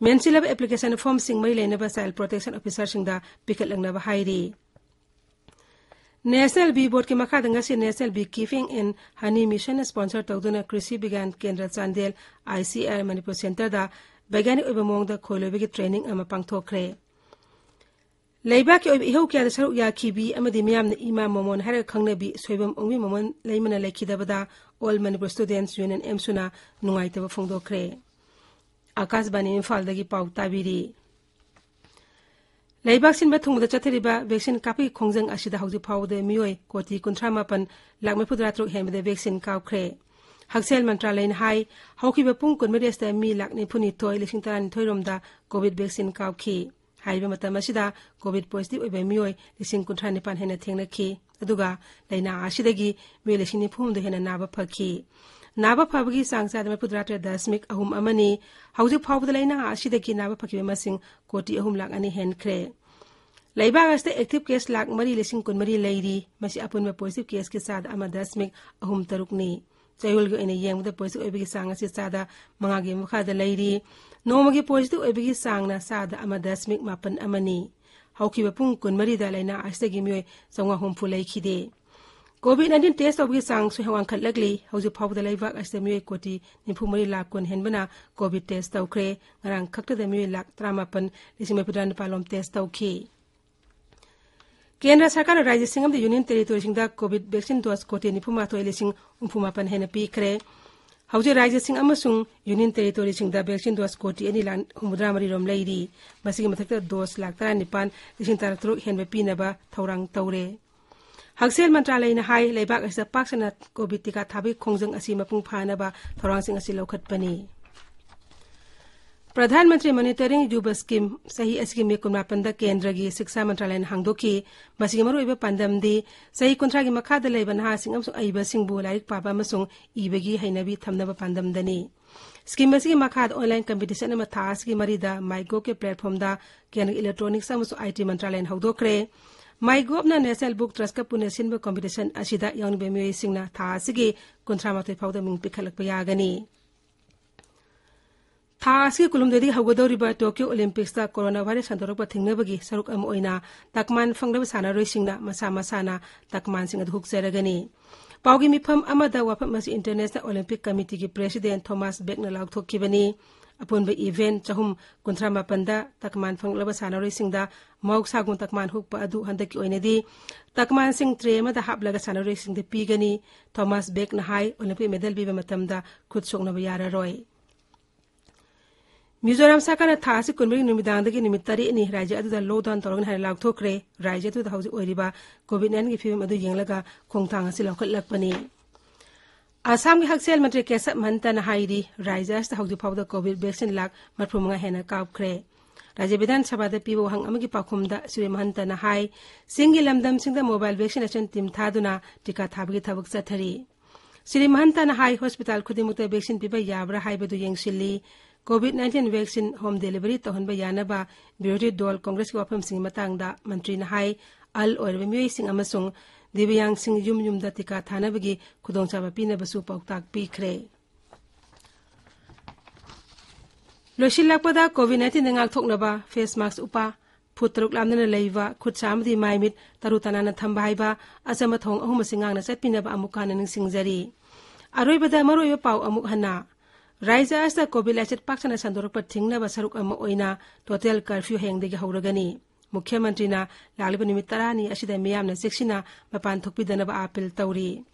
ꯃꯦꯟꯁꯤꯜꯂꯕ ꯑꯦꯄ꯭ꯂꯤꯀꯦꯁꯟ ꯐꯣꯔꯝꯁꯤꯡ ꯃꯔꯤ ꯂꯩꯅꯕ ꯆꯥꯏꯜ ꯄ꯭ꯔꯣꯇꯦꯛꯁꯟ ꯑꯣꯐꯤꯁꯔꯁꯤꯡꯗ ꯄꯤꯈꯠꯂꯛꯅꯕ ꯍꯥꯏꯔꯤ꯫ ꯅꯦꯁꯅꯦꯜ ꯕꯤ ꯕꯣꯔꯗꯀꯤ ꯃꯈꯥꯗ ꯉꯁꯤ National Beekeeping and Honey Mission ꯅ ꯁ꯭ꯄꯣꯟꯁꯔ ꯇꯧꯗꯨꯅ ꯀ꯭ꯔꯤꯁꯤ ꯕꯤꯒ꯭ꯌꯥꯟ ꯀꯦꯟꯗ꯭ꯔ ꯆꯥꯟꯗꯦꯜ, ICAR ꯃꯅꯤꯄꯨꯔ ꯁꯦꯟꯇꯔꯗ ꯕꯩꯒ꯭ꯌꯥꯅꯤꯛ ꯑꯣꯏꯕ ꯃꯑꯣꯡꯗ ꯈꯣꯏ ꯂꯣꯏꯕꯒꯤ ꯇ꯭ꯔꯦꯅꯤꯡ ꯑꯃ ꯄꯥꯡꯊꯣꯛꯈ꯭ꯔꯦ꯫ ꯂꯩꯕꯥꯛꯀꯤ ꯑꯣꯏꯕ ꯏꯍꯧ ꯀꯌꯥꯗ ꯁꯔꯨꯛ ꯌꯥꯈꯤꯕꯤ ꯑꯃꯗꯤ ꯃꯤꯌꯥꯝꯅ ꯏꯃꯥ ꯃꯣꯃꯣꯟ ꯍꯥꯏꯔꯒ ꯈꯪꯅꯕꯤ ꯁꯣꯏꯕꯝ ꯑꯣꯡꯕꯤ ꯃꯣꯃꯣꯟ ꯂꯩꯃꯅ ꯂꯩꯈꯤꯗꯕꯗ All Manipur Students Union, ꯑꯦꯝꯁꯨꯅ ꯅꯨꯡꯉꯥꯏꯇꯕ ꯐꯣꯡꯗꯣꯛꯈ꯭ꯔꯦ꯫ ꯑꯥꯀꯥꯁꯕꯥꯅꯤ ꯏꯝꯐꯥꯜꯗꯒꯤ ꯄꯥꯎ ꯇꯥꯕꯤꯔꯤ꯫ ꯂꯩꯕꯥꯛ ꯁꯤꯟꯕ ꯊꯨꯡꯕꯗ ꯆꯠꯊꯔꯤꯕ ꯚꯦꯛꯁꯤꯟ ꯀꯥꯞꯄꯒꯤ ꯈꯣꯡꯖꯪ ꯑꯁꯤꯗ ꯍꯧꯖꯤꯛ ꯐꯥꯎꯕꯗ ꯃꯤꯑꯣꯏ ꯀꯣꯇꯤ ꯀꯨꯟꯊ꯭ꯔꯥ ꯃꯥꯄꯟ ꯂꯥꯈ ꯃꯔꯤꯐꯨꯇꯔꯥ ꯇꯔꯨꯛ ꯍꯦꯟꯕꯗ ꯚꯦꯛꯁꯤꯟ ꯀꯥꯞꯈ꯭ꯔꯦ꯫ ꯍꯛꯁꯦꯜ ꯃꯟꯇ꯭ꯔꯥꯂꯌꯅ ꯍꯥꯏ, ꯍꯧꯈꯤꯕ ꯄꯨꯡ ꯀꯨꯟꯃꯔꯤ ꯑꯁꯤꯗ ꯃꯤ ꯂꯥꯈ ꯅꯤꯐꯨ ꯅꯤꯊꯣꯏ ꯂꯤꯁꯤꯡ ꯇꯔꯥꯅꯤꯊꯣꯏ ꯔꯣꯝꯗ ꯀꯣꯚꯤꯗ ꯚꯦꯛꯁꯤꯟ ꯀꯥꯞꯈꯤ꯫ ꯍꯥꯏꯔꯤꯕ ꯃꯇꯝ ꯑꯁꯤꯗ ꯀꯣꯚꯤꯗ ꯄꯣꯖꯤꯇꯤꯚ ꯑꯣꯏꯕ ꯃꯤꯑꯣꯏ ꯂꯤꯁꯤꯡ ꯀꯨꯟꯊ꯭ꯔꯥ ꯅꯤꯄꯥꯟ ꯍꯦꯟꯅ ꯊꯦꯡꯅꯈꯤ꯫ ꯑꯗꯨꯒ ꯂꯥꯏꯅꯥ ꯑꯁꯤꯗꯒꯤ ꯃꯤꯑꯣꯏ ꯂꯤꯁꯤꯡ ꯅꯤꯐꯨ ꯍꯨꯝꯗꯣꯏ ꯍꯦꯟꯅ ꯅꯥꯕ ꯐꯈꯤ꯫ ꯅꯥꯕ ꯐꯕꯒꯤ ꯆꯥꯡ ꯆꯥꯗ ꯃꯔꯤꯐꯨꯇꯔꯥ ꯇꯔꯦꯠ ꯗꯁꯃꯤꯛ ꯑꯍꯨꯝ ꯑꯃꯅꯤ꯫ ꯍꯧꯖꯤꯛ ꯐꯥꯎꯕꯗ ꯂꯥꯏꯅꯥ ꯑꯁꯤꯗꯒꯤ ꯅꯥꯕ ꯐꯈꯤꯕ ꯃꯁꯤꯡ ꯀꯣꯇꯤ ꯑꯍꯨꯝ ꯂꯥꯈ ꯑꯅꯤ ꯍꯦꯟꯈ꯭ꯔꯦ꯫ ꯂꯩꯕꯥꯛ ꯑꯁꯤꯗ ꯑꯦꯛꯇꯤꯚ ꯀꯦꯁ ꯂꯥꯈ ꯃꯔꯤ ꯂꯤꯁꯤꯡ ꯀꯨꯟꯃꯔꯤ ꯂꯩꯔꯤ꯫ ꯃꯁꯤ ꯑꯄꯨꯟꯕ ꯄꯣꯖꯤꯇꯤꯚ ꯀꯦꯁꯀꯤ ꯆꯥꯗ ꯑꯃ ꯗꯁꯃꯤꯛ ꯑꯍꯨꯝ ꯇꯔꯨꯛꯅꯤ꯫ ꯆꯌꯣꯜꯒꯤ ꯑꯣꯏꯅ ꯌꯦꯡꯕꯗ ꯄꯣꯖꯤꯇꯤꯚ ꯑꯣꯏꯕꯒꯤ ꯆꯥꯡ ꯑꯁꯤ ꯆꯥꯗ ꯃꯉꯥꯒꯤ ꯃꯈꯥꯗ ꯂꯩꯔꯤ꯫ ꯅꯣꯡꯃꯒꯤ ꯄꯣꯖꯤꯇꯤꯚ ꯑꯣꯏꯕꯒꯤ ꯆꯥꯡꯅ ꯆꯥꯗ ꯑꯃ ꯗꯁꯃꯤꯛ ꯃꯥꯄꯟ ꯑꯃꯅꯤ꯫ ꯍꯧꯈꯤꯕ ꯄꯨꯡ ꯀꯨꯟꯃꯔꯤꯗ ꯂꯥꯏꯅꯥ ꯑꯁꯤꯗꯒꯤ ꯃꯤꯑꯣꯏ ꯆꯥꯝꯃꯉꯥ ꯍꯨꯝꯐꯨ ꯂꯩꯈꯤꯗꯦ꯫ ꯀꯣꯚꯤꯗ ꯅꯥꯏꯟꯇꯤꯟ ꯇꯦꯁ ꯇꯧꯕꯒꯤ ꯆꯥꯡꯁꯨ ꯋꯥꯡꯈꯠꯂꯛꯂꯤ꯫ ꯍꯧꯖꯤꯛ ꯐꯥꯎꯕꯗ ꯂꯩꯕꯥꯛ ꯑꯁꯤꯗ ꯃꯤꯑꯣꯏ ꯀꯣꯇꯤ ꯅꯤꯐꯨ ꯃꯔꯤ ꯂꯥꯈ ꯀꯨꯟ ꯍꯦꯟꯕꯅ ꯀꯣꯚꯤꯗ ꯇꯦꯁ ꯇꯧꯈ꯭ꯔꯦ꯫ ꯉꯔꯥꯡ ꯈꯛꯇꯗ ꯃꯤꯑꯣꯏ ꯂꯥꯈ ꯇꯔꯥꯃꯥꯄꯟ ꯂꯤꯁꯤꯡ ꯃꯔꯤꯐꯨꯇꯔꯥ ꯅꯤꯄꯥꯟ ꯂꯣꯝ ꯇꯦꯁ ꯇꯧꯈꯤ꯫ ꯀꯦꯟꯗ꯭ꯔ ꯁꯔꯀꯥꯔꯅ ꯔꯥꯖ꯭ꯌꯁꯤꯡ ꯑꯃꯗꯤ ꯌꯨꯅꯤꯌꯟ ꯇꯦꯔꯤꯇꯣꯔꯤꯁꯤꯡꯗ ꯀꯣꯚꯤꯗ ꯚꯦꯛꯁꯤꯟ ꯗꯣꯁ ꯀꯣꯇꯤ ꯅꯤꯐꯨ ꯃꯥꯊꯣꯏ ꯂꯤꯁꯤꯡ ꯍꯨꯝꯐꯨ ꯃꯥꯄꯟ ꯍꯦꯟꯅ ꯄꯤꯈ꯭ꯔꯦ꯫ ꯍꯧꯖꯤꯛ ꯔꯥꯖ꯭ꯌꯁꯤꯡ ꯑꯃꯁꯨꯡ ꯌꯨꯅꯤꯌꯟ ꯇꯦꯔꯤꯇꯣꯔꯤꯁꯤꯡꯗ ꯚꯦꯛꯁꯤꯟ ꯗꯣꯁ ꯀꯣꯇꯤ ꯑꯅꯤ ꯂꯥꯈ ꯍꯨꯝꯐꯨꯇꯔꯥ ꯃꯔꯤ ꯔꯣꯝ ꯂꯩꯔꯤ꯫ ꯃꯁꯤꯒꯤ ꯃꯊꯛꯇ ꯗꯣꯁ ꯂꯥꯈ ꯇꯔꯥꯅꯤꯄꯥꯟ ꯂꯤꯁꯤꯡ ꯇꯔꯥꯇꯔꯨꯛ ꯍꯦꯟꯕ ꯄꯤꯅꯕ ꯊꯧꯔꯥꯡ ꯇꯧꯔꯦ꯫ ꯍꯛꯁꯦꯜ ꯃꯟꯇ꯭ꯔꯥꯂꯌꯅ ꯍꯥꯏ, ꯂꯩꯕꯥꯛ ꯑꯁꯤꯗ ꯄꯥꯛ ꯁꯟꯅ ꯀꯣꯚꯤꯗ ꯇꯤꯀꯥ ꯊꯥꯕꯒꯤ ꯈꯣꯡꯖꯪ ꯑꯁꯤ ꯃꯄꯨꯡ ꯐꯥꯅꯕ ꯊꯧꯔꯥꯡꯁꯤꯡ ꯑꯁꯤ ꯂꯧꯈꯠꯄꯅꯤ꯫ ꯄ꯭ꯔꯙꯥꯟ ꯃꯟꯇ꯭ꯔꯤ ꯃꯣꯅꯤꯇꯔꯤꯡ ꯌꯨꯕ ꯁ꯭ꯀꯤꯝ ꯆꯍꯤ ꯑꯁꯤꯒꯤ ꯃꯦ ꯀꯨꯟꯃꯥꯄꯟꯗ ꯀꯦꯟꯗ꯭ꯔꯒꯤ ꯁꯤꯛꯁꯥ ꯃꯟꯇ꯭ꯔꯥꯂꯌꯅ ꯍꯥꯡꯗꯣꯛꯈꯤ꯫ ꯃꯁꯤꯒꯤ ꯃꯔꯨꯑꯣꯏꯕ ꯄꯥꯟꯗꯝꯗꯤ ꯆꯍꯤ ꯀꯨꯟꯊ꯭ꯔꯥꯒꯤ ꯃꯈꯥꯗ ꯂꯩꯕ ꯅꯍꯥꯁꯤꯡ ꯑꯃꯁꯨꯡ ꯑꯏꯕꯁꯤꯡꯕꯨ ꯂꯥꯏꯔꯤꯛ ꯄꯥꯕ ꯑꯃꯁꯨꯡ ꯏꯕꯒꯤ ꯍꯩꯅꯕꯤ ꯊꯝꯅꯕ ꯄꯥꯟꯗꯝꯗꯅꯤ꯫ ꯁ꯭ꯀꯤꯝ ꯑꯁꯤꯒꯤ ꯃꯈꯥꯗ ꯑꯣꯟꯂꯥꯏꯟ ꯀꯝꯄꯤꯇꯤꯁꯟ ꯑꯃ ꯊꯥ ꯑꯁꯤꯒꯤ ꯃꯔꯤꯗ ꯃꯥꯏꯒꯣꯞꯀꯤ ꯄ꯭ꯂꯦꯠꯐꯣꯝꯗ ꯀꯦꯟꯗ꯭ꯔꯒꯤ ꯏꯂꯦꯛꯇ꯭ꯔꯣꯅꯤꯛꯁ ꯑꯃꯁꯨꯡ ꯑꯥꯏ ꯇꯤ ꯃꯟꯇ꯭ꯔꯥꯂꯌꯅ ꯍꯧꯗꯣꯛꯈ꯭ꯔꯦ꯫ ꯃꯥꯏꯒꯣꯞꯅ ꯅꯦꯁꯅꯦꯜ ꯕꯨꯛ ꯇ꯭ꯔꯁꯀ ꯄꯨꯟꯅ ꯁꯤꯟꯕ ꯀꯝꯄꯤꯇꯤꯁꯟ ꯑꯁꯤꯗ ꯌꯥꯎꯅꯤꯡꯕ ꯃꯤꯑꯣꯏꯁꯤꯡꯅ ꯊꯥ ꯑꯁꯤꯒꯤ ꯀꯨꯟꯊ꯭ꯔꯥ ꯃꯥꯊꯣꯏ ꯐꯥꯎꯗ ꯃꯤꯡ ꯄꯤꯈꯠꯂꯛꯄ ꯌꯥꯒꯅꯤ꯫ ꯊꯥ ꯑꯁꯤꯒꯤ ꯀꯨꯟꯍꯨꯝꯗꯣꯏꯗꯒꯤ ꯍꯧꯒꯗꯧꯔꯤꯕ ꯇꯣꯀ꯭ꯌꯣ ꯑꯣꯂꯤꯝꯄꯤꯛꯁꯇ ꯀꯣꯔꯣꯅꯥ ꯚꯥꯏꯔꯁ ꯁꯟꯗꯣꯔꯛꯄ ꯊꯤꯡꯅꯕꯒꯤ ꯁꯔꯨꯛ ꯑꯃ ꯑꯣꯏꯅ ꯇꯛꯃꯥꯟ ꯐꯪꯂꯕ ꯁꯥꯟꯅꯔꯣꯏꯁꯤꯡꯅ ꯃꯁꯥ ꯃꯁꯥꯅ ꯇꯛꯃꯥꯟꯁꯤꯡ ꯑꯗꯨ ꯍꯨꯛꯆꯔꯒꯅꯤ꯫ ꯄꯥꯎꯒꯤ ꯃꯤꯐꯝ ꯑꯃꯗ ꯋꯥꯐꯝ ꯑꯁꯤ ꯏꯟꯇꯔꯅꯦꯁꯅꯦꯜ ꯑꯣꯂꯤꯝꯄꯤꯛ ꯀꯃꯤꯇꯤꯒꯤ ꯄ꯭ꯔꯦꯁꯤꯗꯦꯟꯠ ꯊꯣꯃꯥꯁ ꯕꯦꯛꯅ ꯂꯥꯎꯊꯣꯛꯈꯤꯕꯅꯤ꯫ ꯑꯄꯨꯟꯕ ꯏꯚꯦꯟꯠ ꯆꯍꯨꯝ ꯀꯨꯟꯊ꯭ꯔꯥ ꯃꯥꯄꯟꯗ ꯇꯛꯃꯥꯟ ꯐꯪꯂꯕ ꯁꯥꯟꯅꯔꯣꯏꯁꯤꯡꯗ ꯃꯍꯧꯁꯥꯒꯨꯝ ꯇꯛꯃꯥꯟ ꯍꯨꯛꯄ ꯑꯗꯨ ꯍꯟꯗꯛꯀꯤ ꯑꯣꯏꯅꯗꯤ ꯇꯛꯃꯥꯟꯁꯤꯡ ꯇ꯭ꯔꯦ ꯑꯃꯗ ꯍꯥꯞꯂꯒ ꯁꯥꯟꯅꯔꯣꯏꯁꯤꯡꯗ ꯄꯤꯒꯅꯤ꯫ ꯊꯣꯃꯥꯁ ꯕꯦꯛꯅ ꯍꯥꯏ, ꯑꯣꯂꯤꯝꯄꯤꯛ ꯃꯦꯗꯜ ꯄꯤꯕ ꯃꯇꯝꯗ ꯈꯨꯠ ꯁꯣꯛꯅꯕ ꯌꯥꯔꯔꯣꯏ꯫ ꯃꯤꯖꯣꯔꯥꯝ ꯁꯔꯀꯥꯔꯅ ꯊꯥ ꯑꯁꯤ ꯀꯨꯟꯃꯔꯤ ꯅꯨꯃꯤꯗꯥꯡꯗꯒꯤ ꯅꯨꯃꯤꯠ ꯇꯔꯦꯠꯅꯤ ꯔꯥꯖ꯭ꯌ ꯑꯗꯨꯗ ꯂꯣꯛꯗꯥꯎꯟ ꯇꯧꯔꯒꯅꯤ ꯍꯥꯏꯅ ꯂꯥꯎꯊꯣꯛꯈ꯭ꯔꯦ꯫ ꯔꯥꯖ꯭ꯌ ꯑꯗꯨꯗ ꯍꯧꯖꯤꯛ ꯑꯣꯏꯔꯤꯕ ꯀꯣꯚꯤꯗ ꯅꯥꯏꯟꯇꯤꯟꯒꯤ ꯐꯤꯕꯝ ꯑꯗꯨ ꯌꯦꯡꯂꯒ ꯈꯣꯡꯊꯥꯡ ꯑꯁꯤ ꯂꯧꯈꯠꯂꯛꯄꯅꯤ꯫ ꯑꯁꯥꯝꯒꯤ ꯍꯛꯁꯦꯜ ꯃꯟꯇ꯭ꯔꯤ ꯀꯦꯁꯕ ꯃꯍꯟꯇꯅ ꯍꯥꯏꯔꯤ, ꯔꯥꯖ꯭ꯌ ꯑꯁꯤꯗ ꯍꯧꯖꯤꯛ ꯐꯥꯎꯕꯗ ꯀꯣꯚꯤꯗ ꯚꯦꯛꯁꯤꯟ ꯂꯥꯈ ꯃꯔꯤꯐꯨ ꯃꯉꯥ ꯍꯦꯟꯅ ꯀꯥꯞꯈ꯭ꯔꯦ꯫ ꯔꯥꯖ꯭ꯌ ꯕꯤꯙꯥꯟ ꯁꯚꯥꯗ ꯄꯤꯕ ꯋꯥꯍꯪ ꯑꯃꯒꯤ ꯄꯥꯎꯈꯨꯝꯗ ꯁ꯭ꯔꯤ ꯃꯍꯟꯇꯅ ꯍꯥꯏ, ꯆꯤꯡꯒꯤ ꯂꯝꯗꯝꯁꯤꯡꯗ ꯃꯣꯕꯥꯏꯜ ꯚꯦꯛꯁꯤꯅꯦꯁꯟ ꯇꯤꯝ ꯊꯥꯗꯨꯅ ꯇꯤꯀꯥ ꯊꯥꯕꯒꯤ ꯊꯕꯛ ꯆꯠꯊꯔꯤ꯫ ꯁ꯭ꯔꯤ ꯃꯍꯟꯇꯅ ꯍꯥꯏ, ꯍꯣꯁꯄꯤꯇꯥꯜ ꯈꯨꯗꯤꯡꯃꯛꯇ ꯚꯦꯛꯁꯤꯟ ꯄꯤꯕ ꯌꯥꯕ꯭ꯔꯥ ꯍꯥꯏꯕꯗꯨ ꯌꯦꯡꯁꯤꯜꯂꯤ꯫ Covid nineteen vaccine home delivery ꯇꯧꯍꯟꯕ ꯌꯥꯅꯕ ꯕꯤꯔꯣꯙꯤ ꯗꯣꯜ ꯀꯣꯡꯒ꯭ꯔꯦꯁꯀꯤ ꯋꯥꯐꯝꯁꯤꯡꯒꯤ ꯃꯇꯥꯡꯗ ꯃꯟꯇ꯭ꯔꯤꯅ ꯍꯥꯏ, ꯑꯍꯜ ꯑꯣꯏꯔꯕ ꯃꯤꯑꯣꯏꯁꯤꯡ ꯑꯃꯁꯨꯡ ꯗꯤꯕ꯭ꯌꯥꯡꯁꯤꯡ ꯌꯨꯝ ꯌꯨꯝꯗ ꯇꯤꯀꯥ ꯊꯥꯅꯕꯒꯤ ꯈꯨꯗꯣꯡꯆꯥꯕ ꯄꯤꯅꯕꯁꯨ ꯄꯥꯎꯇꯥꯛ ꯄꯤꯈ꯭ꯔꯦ꯫ ꯂꯣꯏꯁꯤꯜꯂꯛꯄꯗ ꯀꯣꯚꯤꯗ ꯅꯥꯏꯟꯇꯤꯟꯗ ꯉꯥꯛꯊꯣꯛꯅꯕ ꯐꯦꯁ ꯃꯥꯛꯁ ꯎꯞꯄ, ꯐꯨꯠ ꯇꯔꯨꯛ ꯂꯥꯞꯅꯅ ꯂꯩꯕ, ꯈꯨꯠ ꯁꯥ ꯑꯃꯗꯤ ꯃꯥꯏ ꯃꯤꯠ ꯇꯔꯨ ꯇꯅꯥꯟꯅ ꯊꯝꯕ ꯍꯥꯏꯕ ꯑꯆꯝꯕ ꯊꯧꯑꯣꯡ ꯑꯍꯨꯝ ꯑꯁꯤ ꯉꯥꯛꯅ ꯆꯠꯄꯤꯅꯕ ꯑꯃꯨꯛ ꯍꯟꯅ ꯅꯤꯡꯁꯤꯡꯖꯔꯤ꯫ ꯑꯔꯣꯏꯕꯗ ꯃꯔꯨꯑꯣꯏꯕ ꯄꯥꯎ ꯑꯃꯨꯛ ꯍꯟꯅ꯫ ꯔꯥꯖ꯭ꯌ ꯑꯁꯤꯗ ꯀꯣꯚꯤꯗ ꯂꯥꯏꯆꯠ ꯄꯥꯛ ꯁꯟꯅ ꯁꯟꯗꯣꯔꯛꯄ ꯊꯤꯡꯅꯕ ꯁꯔꯨꯛ ꯑꯃ ꯑꯣꯏꯅ ꯇꯣꯇꯦꯜ ꯀꯔꯐ꯭ꯌꯨ ꯍꯌꯦꯡꯗꯒꯤ ꯍꯧꯔꯒꯅꯤ꯫ ꯃꯨꯈ꯭ꯌ ꯃꯟꯇ꯭ꯔꯤꯅ ꯂꯥꯛꯂꯤꯕ ꯅꯨꯃꯤꯠ ꯇꯔꯥꯅꯤ ꯑꯁꯤꯗ ꯃꯤꯌꯥꯝꯅ ꯆꯦꯛꯁꯤꯟꯅ ꯃꯄꯥꯟ ꯊꯣꯛꯄꯤꯗꯅꯕ ꯑꯥꯄꯤꯜ ꯇꯧꯔꯤ꯫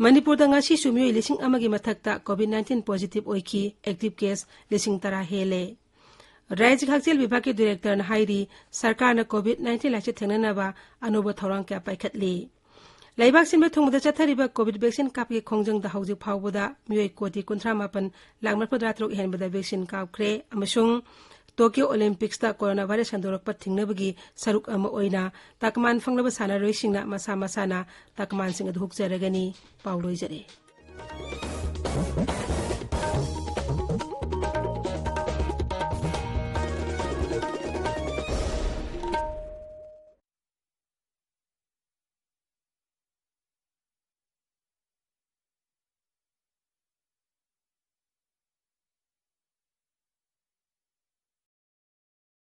ꯃꯅꯤꯄꯨꯔꯗ ꯉꯁꯤꯁꯨ ꯃꯤꯑꯣꯏ ꯂꯤꯁꯤꯡ ꯑꯃꯒꯤ ꯃꯊꯛꯇ ꯀꯣꯚꯤꯗ ꯅꯥꯏꯟꯇꯤꯟ ꯄꯣꯖꯤꯇꯤꯚ ꯑꯣꯏꯈꯤ, ꯑꯦꯛꯇꯤꯚ ꯀꯦꯁ ꯂꯤꯁꯤꯡ ꯇꯔꯥ ꯍꯦꯜꯂꯦ꯫ ꯔꯥꯖ꯭ꯌꯒꯤ ꯍꯛꯁꯦꯜ ꯚꯤꯚꯥꯒꯀꯤ ꯗꯤꯔꯦꯛꯇꯔꯅ ꯍꯥꯏꯔꯤ, ꯁꯔꯀꯥꯔꯅ ꯀꯣꯚꯤꯗ ꯅꯥꯏꯟꯇꯤꯟ ꯂꯥꯏꯆꯠ ꯊꯦꯡꯅꯅꯕ ꯑꯅꯧꯕ ꯊꯧꯔꯥꯡ ꯀꯌꯥ ꯄꯥꯏꯈꯠꯂꯤ꯫ ꯂꯩꯕꯥꯛ ꯁꯤꯟꯕ ꯊꯨꯡꯕꯗ ꯆꯠꯊꯔꯤꯕ ꯀꯣꯚꯤꯗ ꯚꯦꯛꯁꯤꯟ ꯀꯥꯞꯄꯒꯤ ꯈꯣꯡꯖꯪꯗ ꯍꯧꯖꯤꯛ ꯐꯥꯎꯕꯗ ꯃꯤꯑꯣꯏ ꯀꯣꯇꯤ ꯀꯨꯟꯊ꯭ꯔꯥ ꯃꯥꯄꯟ ꯂꯥꯛ ꯃꯔꯤꯐꯨꯇꯔꯥ ꯇꯔꯨꯛ ꯍꯦꯟꯕꯗ ꯚꯦꯛꯁꯤꯟ ꯀꯥꯞꯈ꯭ꯔꯦ ꯑꯃꯁꯨꯡ ꯇꯣꯀꯤꯌꯣ ꯑꯣꯂꯤꯝꯄꯤꯛꯁꯇ ꯀꯣꯔꯣꯅꯥ ꯚꯥꯏꯔꯁ ꯁꯟꯗꯣꯔꯛꯄ ꯊꯤꯡꯅꯕꯒꯤ ꯁꯔꯨꯛ ꯑꯃ ꯑꯣꯏꯅ ꯇꯥꯀꯃꯥꯟ ꯐꯪꯂꯕ ꯁꯥꯟꯅꯔꯣꯏꯁꯤꯡꯅ ꯃꯁꯥ ꯃꯁꯥꯅ ꯇꯥꯀꯃꯥꯟꯁꯤꯡ ꯑꯗꯨ ꯍꯨꯛꯆꯔꯒꯅꯤ꯫ ꯄꯥꯎ ꯂꯣꯏꯖꯔꯦ꯫